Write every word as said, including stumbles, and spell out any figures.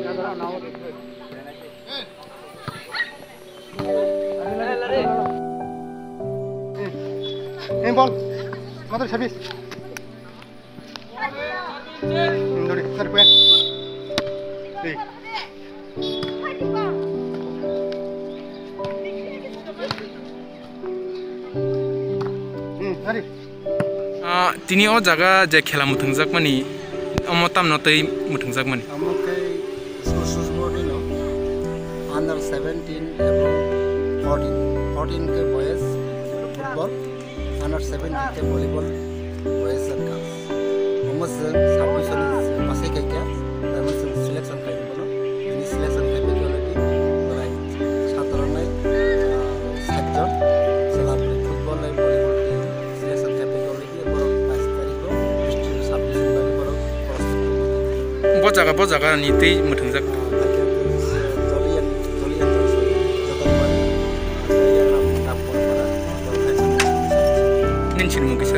Hey, ball. Mother service. Indori, sir, kue. Hey. Hmm, hari. Ah, tini o jaga je khela mwthangjakmani, omo tamno tei mwthangjakmani? Omo khe school switchboard ni no, under seventeen ebong fourteen, fourteen khe boys football, under seventeen khe volleyball, boys and girls. Omo chwng sub division ni masai khaikha, tamo chwng selection khaikha bono. Bini selection khaikha khe already belai satro nai, ah, sat jon chwla football nai volleyball team selection khaikha khe already. Bo jaga, bo jaga ni tei mwthangjakha. Nini sinimung kisa?